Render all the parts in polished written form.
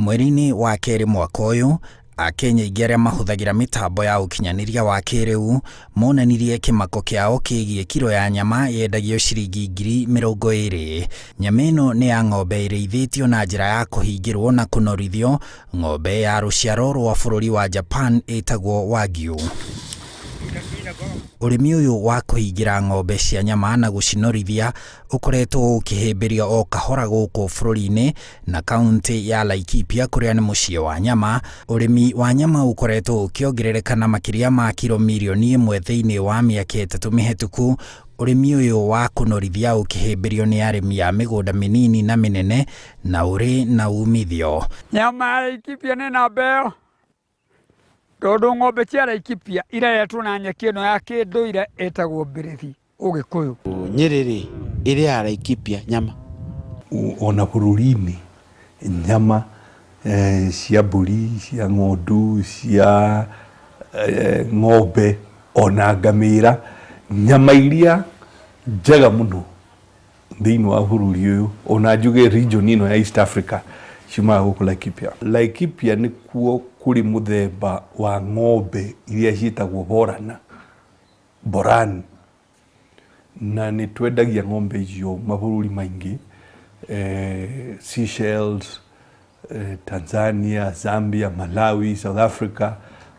Mweri-inĩ wa kerĩ mwaka ũyũ, Akenya aingĩ arĩa mahũthagĩra mĩtambo ya ũkinyanĩria wa kĩrĩu monanirie kĩmako kĩao kĩgiĩ kiro ya nyama yendagio ciringi 20,000. Nyama ĩno nĩ ya ng'ombe ĩrĩithĩtio na njĩra ya kũhingĩrwo na kũnorithio, ng'ombe ya rũciaro rwa bũrũri wa Japan ĩtagwo Wagyu. Ũrĩmi ũyũ wa kũhingĩra ng'ombe cia nyama na gũcinorithia ũkoretwo ũkĩhĩmbĩrio o kahora gũkũ bũrũri-inĩ na kaunti ya Laikipia kũrĩa nĩ mũciĩ wa nyama. Ũrĩmi wa nyama ũkoretwo ũkĩongerereka na makĩria ma kiro mirioni 1 thĩinĩ wa mĩaka 3 mĩhetũku. Ũrĩmi ũyũ wa kũnorithia ũkĩhĩmbĩrio nĩ arĩmi a mĩgũnda mĩnini na mĩnene na ũrĩ na umithio. Nyama ya Laikipia nĩ namba ĩyo, tondũ ng'ombe cia Laikipia ireretwo na nyeki ĩno ya kĩndũire ĩtagwo mbĩrĩthi Ũgĩkũyũ. Nyĩrĩ rĩ, ĩrĩaga Laikipia nyama. Ona bũrũri-inĩ nyama cia mbũri, cia ng'ondu, cia ng'ombe ona ngamĩra, nyama iria njega mũno thĩinĩ wa bũrũri ũyũ ona njuge region ĩno ya East Africa ciumaga gũkũ Laikipia. Laikipia nĩkuo kũrĩ mũthemba wa ng'ombe iria ciĩtagwo Borana, Borani, na nĩ twendagia ng'ombe icio mabũrũri maingĩ, Seychelles, Tanzania, Zambia, Malawi, South Africa,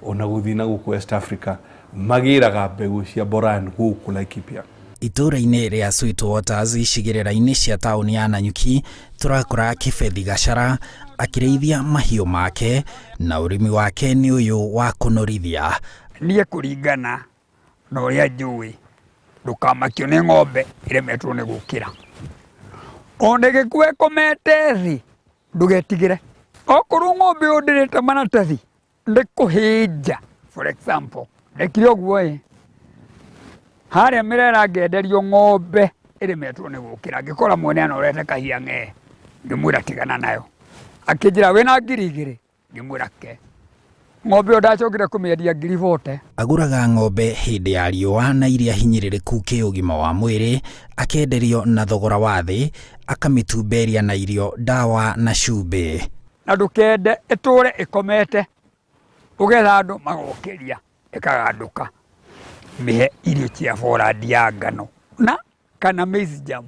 ona gũthiĩ na gũkũ West Africa, magĩraga mbegũ cia Boran gũkũ Laikipia. Itũũra-inĩ rĩa Sweetwaters icigĩrĩra-inĩ cia taũni ya Nanyuki, tũrakora Kĩbethi Gachara akĩrĩithia mahiũ make, na ũrĩmi wake nĩ ũyũ wa kũnorithia. Niĩ kũringana na ũrĩa njũĩ, ndũkamakio nĩ ng'ombe ĩremetwo nĩ gũkĩra. Ona ĩgĩkua ĩkomete thĩ, ndũgetigĩre. Okorwo ng'ombe ĩyo ndĩrĩte maratathi, nĩ kũhĩnja. For example, ndekire ũguo ĩ, harĩa Mĩrera ngenderio ng'ombe ĩremetwo nĩ gũkĩra, ngĩkora mwene anorete kahia ng'ee, ngĩmwĩra tigana nayo. Akĩnjĩra wĩna 2,000? Ngĩmwĩra ke. Ng'ombe ĩyo ndacokire kũmĩendia 40,000. Agũraga ng'ombe hĩndĩ ya riũa na iria hinyĩrĩrĩku kĩũgima wa mwĩrĩ, akenderio na thogora wa thĩ, akamĩtumberia na irio, ndawa na cumbĩ. Na ndũkende ĩtũre ĩkomete, ũgetha andũ magokĩria ĩkagandũka. Mĩhe irio cia borandi ya ngano na kana maize jam,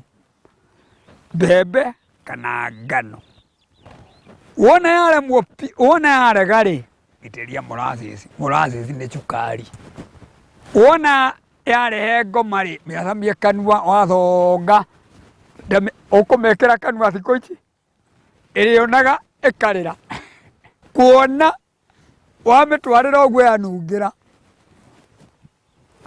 mbembe kana ngano. Wona yaremwo pi, wona yarega rĩ, itĩria molasses, molasses nĩ cukari. Wona yarehe ngoma rĩ, mĩathamie kanua wathonga, ũkũmĩkĩra kanua thikũ ici, ĩrĩonaga ĩkarĩra. Kuona wamĩtwarĩra ũguo yanungĩra,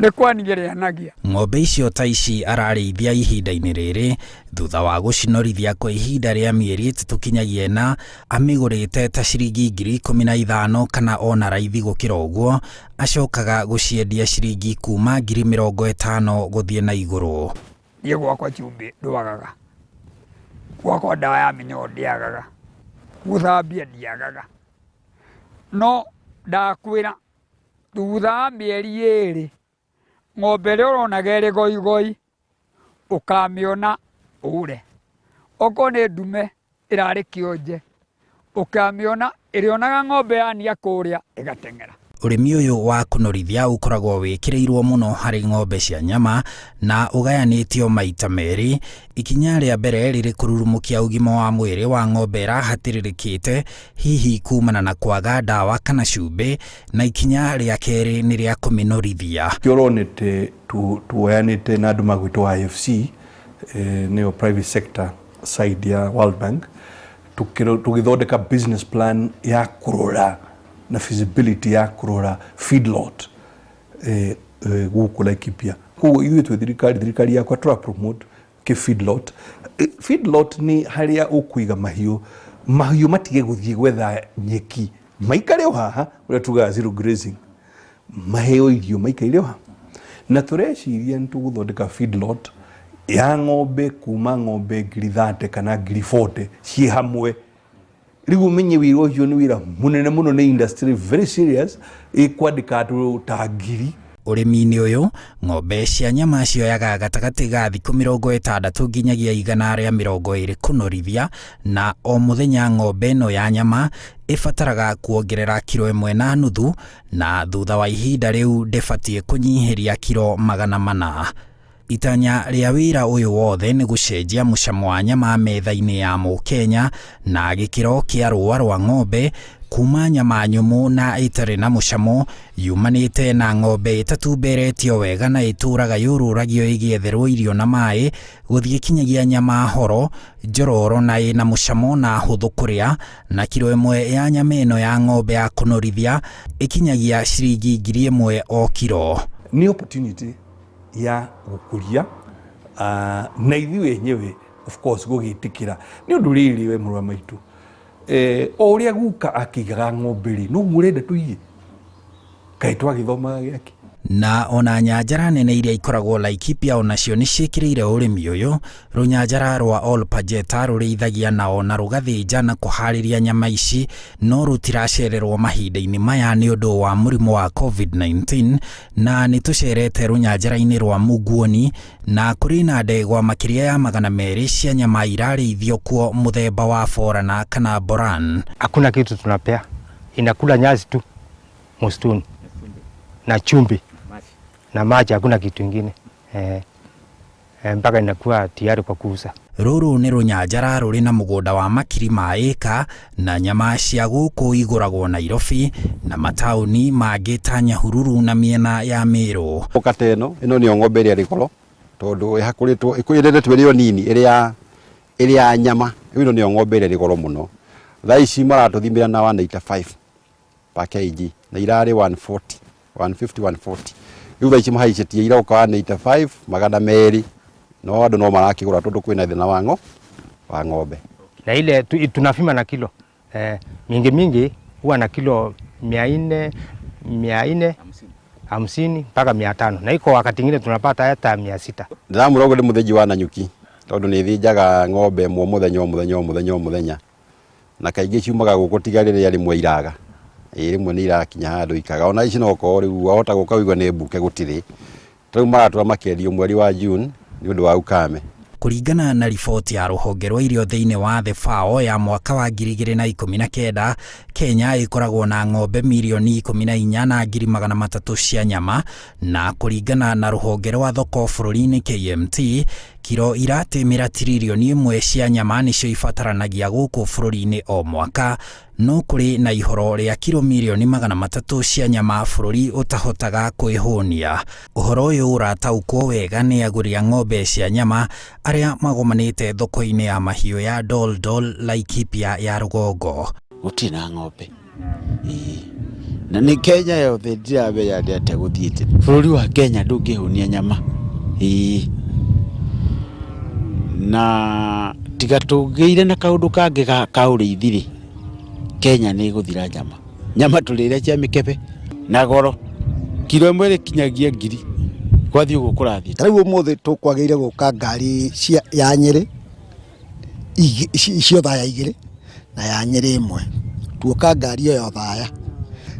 nĩ kwania ĩrĩanagia. Ng'ombe icio ta ici ararĩithia ihinda-inĩ rĩrĩ thutha wa gũcinorithia kwa ihinda rĩa mĩeri 3 kinyagia 4, amĩgũrĩte ta ciringi 15,000 kana ona raithi gũkĩra ũguo, acokaga gũciendia ciringi kuma 50,000 gũthiĩ na igũrũ. Niĩ gwakwa cumbĩ ndwagaga, gwakwa ndawa ya mĩnyoo ndĩagaga, gũthambia ndiagaga, no ndakwĩra thutha wa mĩeri 2 ng'ombe ĩrĩa ũronaga ĩrĩ goigoi ũkamĩona ũre, okorwo nĩ ndume ĩrarĩ kĩonje ũkamĩona ĩrĩonaga ng'ombe yania kũrĩa ĩgateng'era. Ũrĩmi ũyũ wa kũnorithia ũkoragwo wĩkĩrĩirwo mũno harĩ ng'ombe cia nyama na ũgayanĩtio maita merĩ. Ikinya rĩa mbere rĩrĩ kũrurumũkia ũgima wa mwĩrĩ wa ng'ombe ĩrahatĩrĩrĩkĩte hihi kumana na kwaga ndawa kana cumbĩ, na ikinya rĩa kerĩ nĩ rĩa kũmĩnorithia. Kĩoronete tuoyanĩte na andũ magwĩtwo IFC, nĩyo private sector side ya World Bank, tũgĩthondeka business plan ya kũrora na feasibility ya kũrora feedlot gũkũ Laikipia. Koguo ithuĩ twĩ thirikari, thirikari yakwa tũra promote kĩ feedlot. Feedlot nĩ harĩa ũkũiga mahiũ, mahiũ matige gũthiĩ gwetha nyeki, maikare o haha, ũrĩa tugaga zero grazing, maheo irio maikaire o haha. Na tũreciria nĩ tũgũthondeka feedlot ya ng'ombe kuma ng'ombe 30,000 kana 40,000 ciĩ hamwe. Rĩu ũmenye wĩra ũcio nĩ wĩra mũnene mũno, nĩ industry very serious, ĩkwandĩka andũ ta ngiri. Ũrĩmi-inĩ ũyũ, ng'ombe cia nyama cioyaga gatagatĩ ga thikũ 60 nginyagia 120 kũnorithia, na o mũthenya ng'ombe ĩno ya nyama ĩbataraga kuongerera kiro 1.5, na thutha wa ihinda rĩu ndĩbatiĩ kũnyihĩria kiro 400. Itanya rĩa wĩra ũyũ wothe nĩ gũcenjia mũcamo wa nyama metha-inĩ ya mũkenya na gĩkĩro kĩa rũa rwa ng'ombe kuma nyama nyũmũ na ĩtarĩ na mũcamo yumanĩte na ng'ombe ĩtatumberetio wega na ĩtũraga yũrũragio ĩgĩetherwo irio na maĩ gũthiĩ kinyagia nyama horo njororo na ĩna mũcamo na hũthũ kũrĩa, na kiro 1 ya nyama ĩno ya ng'ombe ya kũnorithia ĩkinyagia ciringi 1000 o kiro. Nĩ opportunity ya gũkũria na ithuĩ enyewe of course gũgĩtĩkĩra nĩ ũndũ rĩrĩ we mũrũ wa maitũ, o ũrĩa guka akĩigaga ng'ombe rĩ, noguo ũrenda tũiye kaĩ twagĩthomaga gĩake. Na ona nyanjara nene iria ikoragwo Laikipia onacio nĩ ciĩkĩrĩire ũrĩmi ũyũ. Rũnyanjara rwa Olpajeta rũrĩithagia na ona rũgathĩnja na kũharĩria nyama ici, no rũtiracererwo mahinda-inĩ maya nĩ ũndũ wa mũrimũ wa COVID-19, na nĩ tũcerete rũnyanjara-inĩ rwa Muguoni na kũrĩ na ndegwa makĩria ya 200 cia nyama irarĩithio kuo mũthemba wa Borana kana Boran. Hakuna kitu tunapea, inakula nyasi tu msituni na chumvi na maji, hakuna kitu ingine, mpaka inakuwa tayari kwa kuuza. Rũrũ nĩ rũnyanjara rũrĩ na mũgũnda wa makiri ma ĩka na nyama cia gũkũ igũragwo Nairobi na mataũni mangĩ ta Nyahururu na mĩena ya Meru. Mũkate ĩno, ĩno nĩyo ng'ombe ĩrĩa ĩrĩ goro tondũ ĩhakũrĩtwo, ĩrĩretwo ĩrĩ o nini, ĩrĩ ya nyama. Ĩno nĩyo ng'ombe ĩrĩa ĩrĩ goro mũno. Thaa ici maratũthimĩra na 185 per kg na irarĩ 140, 150, 140. Rĩu thaa ici mahaicĩtie iroka 185, 200. No andũ no marakĩgũra tondũ kwĩna thĩna wa ng'ombe. Na ile tunapima na kilo. Mingi mingi huwa na kilo mia nne, mia nne hamsini mpaka mia tano. Na iko wakati ingine tunapata hata mia sita. Ndĩramwĩra ũguo ndĩ mũthĩnji wa Nanyuki tondũ nĩ thĩnjaga ng'ombe ĩmwe mũthenya o mũthenya o mũthenya o mũthenya. Na kaingĩ ciumaga gũkũ tiga rĩrĩa rĩmwe iraga. Ĩĩ rĩmwe nĩ irakinya handũ ikaga. Ona ici no ũkorwo rĩu wahota gũka ũigue nĩ mbuke gũtirĩ. Rĩu maratũra makĩendio mweri wa June nĩ ũndũ wa ukame. Kũringana na riboti ya rũhonge rwa irio thĩinĩ wa thĩ FAO ya mwaka wa 2019, Kenya ĩkoragwo na ng'ombe mirioni ikũmi na inya na ngiri magana matatũ cia nyama, na kũringana na rũhonge rwa thoko bũrũri-inĩ KMT, kiro iratĩmĩra tiririoni 1 cia nyama nĩcio ibataranagia gũkũ bũrũri-inĩ o mwaka, no kũrĩ na ihoro rĩa kiro mirioni 300 cia nyama bũrũri ũtahotaga kwĩhũnia. Ũhoro ũyũ ũrataũkwo wega nĩ agũri a ng'ombe cia nyama arĩa magomanĩte thoko-inĩ ya mahiũ ya Dol Dol Laikipia ya rũgongo. Gũtirĩ na ng'ombe. Ĩĩ. Na nĩ Kenya yothe ndiramenya nĩ atĩa gũthiĩte. Bũrũri wa Kenya ndũngĩhũnia nyama. Ĩĩ. Na tiga tũgĩire na kaũndũ kangĩ ka ũrĩithi rĩ, Kenya nĩ ĩgũthira nyama. Nyama tũrĩrĩa cia mĩkebe na goro. Kiro 1 ĩrĩkinyagia 1000. Gwathiĩ ũguo kũrathiĩ. Ta rĩu ũmũthĩ tũkwagĩrĩire gũka ngari cia ya Nyĩrĩ, cia Othaya 2 na ya Nyĩrĩ 1. Tuoka ngari ĩyo ya Othaya.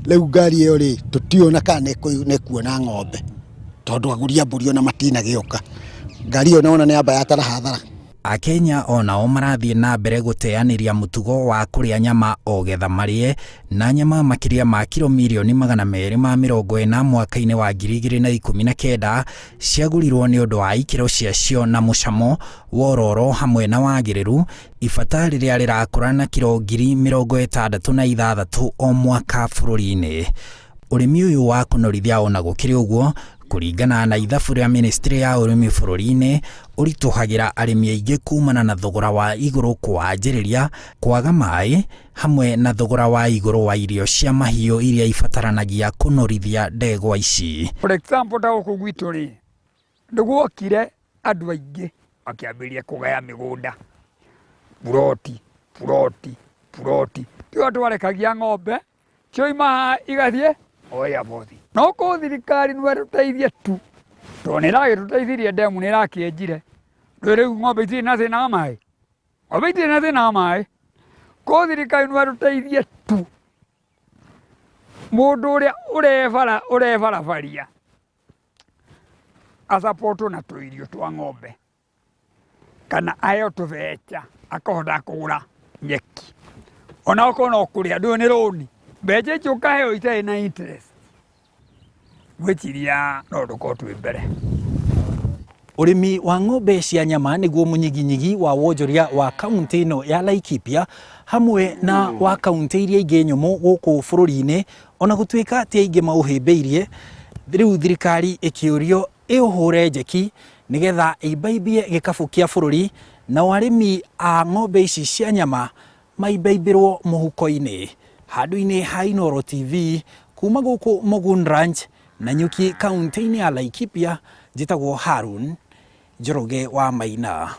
Rĩu ngari ĩyo rĩ, tũtiũĩ ona kana nĩ ĩkuona ng'ombe tondũ agũri a mbũri ona matinagĩũka. Ngari ĩyo nĩwona nĩ yamba yatara hathara. Akenya onao marathiĩ na mbere gũteanĩria mũtugo wa kũrĩa nyama o getha marĩe, na nyama makĩria ma kiro mirioni 240 mwaka-inĩ wa 2019 ciagũrirwo nĩ ũndũ wa ikĩro ciacio na mũcamo wororo hamwe na wagĩrĩru, ibata rĩrĩa rĩrakũra na kiro 66,000 o mwaka bũrũri-inĩ. Ũrĩmi ũyũ wa kũnorithia ona gũkĩrĩ ũguo, kũringana na ithabu rĩa ministry ya ũrĩmi bũrũri-inĩ, ũritũhagĩra arĩmi aingĩ kumana na thogora wa igũrũ kũwanjĩrĩria, kwaga maĩ, hamwe na thogora wa igũrũ wa irio cia mahiũ iria ibataranagia kũnorithia ndegwa ici. For example, ta gũkũ gwitũ rĩ, nĩguokire andũ aingĩ makĩambĩrĩria kũgaya mĩgũnda, buroti, buroti, buroti. Tigo twarekagia ng'ombe cioima haha igathiĩ o airport. No kũ thirikari no ĩtũteithie tu, tondũ nĩ ĩragĩtũteithirie ndemu nĩ ĩrakĩenjire. Rĩu rĩu ng'ombe itirĩ na thĩna wa maĩ, ng'ombe itirĩ na thĩna wa maĩ. Kũ thirikari no ĩtũteithie tu, mũndũ ũrĩa ũrebarabaria Acapotwo na tũirio twa ng'ombe kana aheo tũbeca akahota kũgũra nyeki ona okorwo no kũrĩa ndũĩ nĩ rũni mbeca icio ũkaheo itarĩ na interest ngwĩciria no tũkorwo twĩ mbere. Ũrĩmi wa ng'ombe cia nyama nĩguo mũnyiginyigi wa wonjoria wa kauntĩ ĩno ya Laikipia hamwe na wa kauntĩ iria ingĩ nyũmũ gũkũ bũrũri-inĩ. Ona gũtuĩka ti aingĩ maũhĩmbĩirie, rĩu thirikari ĩkĩũrio ĩũhũre njeki nĩgetha ĩimbaimbie gĩkabũ kĩa bũrũri nao arĩmi a ng'ombe ici cia nyama maimbaimbĩrwo mũhuko-inĩ. Handũ-inĩ ha Inooro TV, kuma gũkũ Mogun Ranch, Nanyuki kauntĩ-inĩ ya Laikipia, njĩtagwo Harun Njoroge wa Maina.